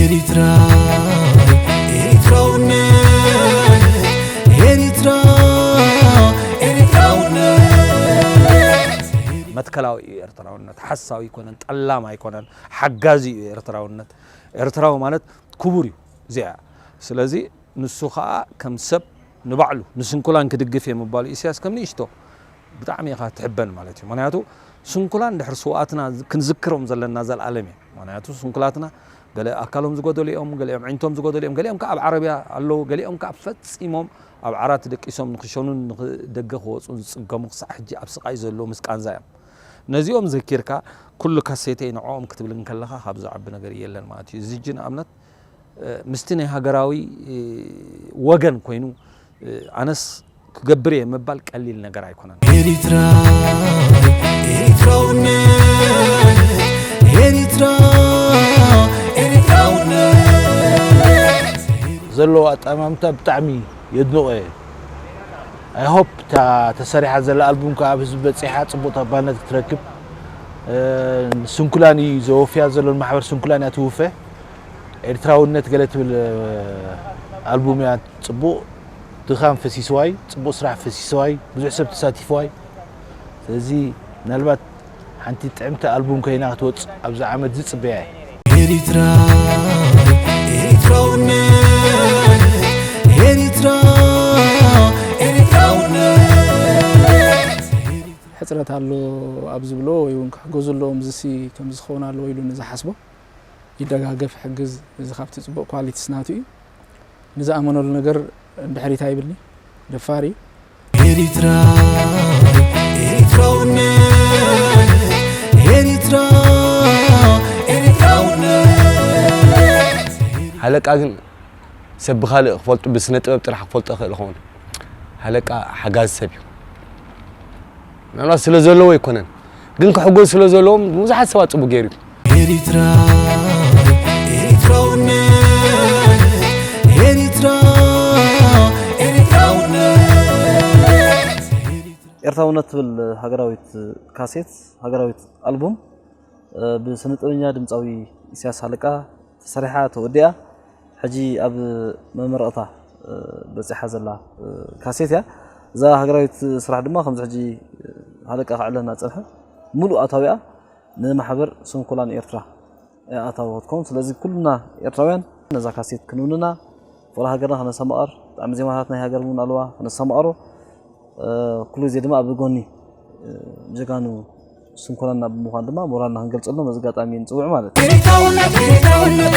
ኤሪትራ፣ ኤሪትራውነት፣ ኤሪትራ፣ ኤሪትራውነት። መትከላዊ እዩ ኤርትራውነት። ሓሳዊ ኣይኮነን፣ ጠላም ኣይኮነን፣ ሓጋዚ እዩ ኤርትራውነት። ኤርትራዊ ማለት ክቡር እዩ። እዚኣ ስለዚ ንሱ ኸኣ ከም ሰብ ንባዕሉ ንስንኩላን ክድግፍ እየ ምባሉ ኢሳያስ ከም ንእሽቶ ብጣዕሚ ኢኻ ትሕበን ማለት እዩ። ምኽንያቱ ስንኩላን ድሕሪ ስውኣትና ክንዝክሮም ዘለና ዘልኣለም እዮም። ምኽንያቱ ስንኩላትና ገለ ኣካሎም ዝጎደሉ እዮም፣ ገሊኦም ዕንቶም ዝጎደሉ እዮም፣ ገሊኦም ከኣ ኣብ ዓረብያ ኣለዉ፣ ገሊኦም ከኣ ፈጺሞም ኣብ ዓራት ደቂሶም ንክሸኑን ንደገ ክወጹን ዝጽገሙ ክሳዕ ሕጂ ኣብ ስቓይ ዘለዉ ምስ ቃንዛ እዮም። ነዚኦም ዘኪርካ ኩሉ ካሴተይ ንዕኦም ክትብል እንከለኻ ካብ ዝዓቢ ነገር የለን ማለት እዩ። እዚ ሕጂ ንኣብነት ምስቲ ናይ ሃገራዊ ወገን ኮይኑ ኣነስ ክገብር እየ ምባል ቀሊል ነገር ኣይኮነን። ኤሪትራ፣ ኤሪትራውነት፣ ኤሪትራ፣ ኤሪትራውነት። ዘለዎ ኣጠማምታ ብጣዕሚ የድንቖ እየ። I hope እታ ተሰሪሓ ዘላ ኣልቡም ከኣ ኣብ ህዝቢ በጺሓ ጽቡቕ ተቐባልነት ክትረክብ። ስንኩላን እዩ ዘወፍያ ዘሎ፣ ንማሕበር ስንኩላን እያ ትውፈ። ኤርትራውነት ገለ ትብል ኣልቡም እያ። ጽቡቕ ድኻም ፈሲስዋይ፣ ጽቡቕ ስራሕ ፈሲስዋይ፣ ብዙሕ ሰብ ተሳቲፍዋይ። ስለዚ ምናልባት ሓንቲ ጥዕምቲ ኣልቡም ኮይና ክትወጽእ ኣብዚ ዓመት እዚ ጽበያ እየ። ኤሪትራ፣ ኤሪትራውነት፣ ኤሪትራ፣ ኤሪትራውነት። ሕጽረት ኣሎ ኣብ ዝብሎ ወይ እውን ክሕገዙ ኣለዎም፣ ዝሲ ከምዚ ክኸውን ኣለዎ ኢሉ ንዝሓስቦ ይደጋገፍ፣ ይሕግዝ። እዚ ካብቲ ጽቡቕ ኳሊቲስ ናቱ እዩ። ንዝኣመነሉ ነገር ድሕሪት ኣይብልኒ። ደፋር እዩ። ኤሪትራ፣ ኤሪትራውነት፣ ኤሪትራ፣ ኤሪትራውነት። ሃለቃ ግን ሰብ ብኻልእ ክፈልጡ፣ ብስነ ጥበብ ጥራሕ ክፈልጡ ይኽእል ይኸውን። ሃለቃ ሓጋዚ ሰብ እዩ። ምናልባት ስለ ዘለዎ ኣይኮነን፣ ግን ክሕጎስ ስለ ዘለዎም ብዙሓት ሰባት ጽቡቕ ገይሩ እዩ። ኤሪትራ፣ ኤሪትራውነት፣ ኤሪትራ፣ ኤሪትራውነት። ኤርትራውነት ትብል ሃገራዊት ካሴት፣ ሃገራዊት ኣልቡም፣ እ፣ ብስነ ጥበበኛ ድምጻዊ ኢሳያስ ሃለቃ ተሰሪሓ ተወዲኣ፣ ሕጂ ኣብ መመረቕታ፣ እ፣ በጺሓ ዘላ፣ እ፣ ካሴት እያ። እዛ ሃገራዊት ስራሕ ድማ ከምዚ ሕጂ፣ እ፣ ሃለቃ ከዕለና ዝጸንሐ ሙሉእ ኣታዊኣ ንማሕበር ስንኩላን ኤርትራ እያ ኣታዊ ክትከውን። ስለዚ ኩልና ኤርትራውያን ነዛ ካሴት ክንውንና፣ ፍቕሪ ሃገርና ከነስተማቕር፣ ብጣዕሚ ዜማታት ናይ ሃገር እውን ኣለዋ፣ ከነስተማቕሮ፣ እ፣ ኩሉ ግዜ ድማ ኣብ ጎኒ፣ እ፣ ጀጋኑ ስንኩላንና ብምዃን ድማ ሞራልና ክንገልጸሎም በዚ ኣጋጣሚ ንጽውዕ ማለት እዩ። ኤሪትራውነት፣ ኤሪትራውነት፣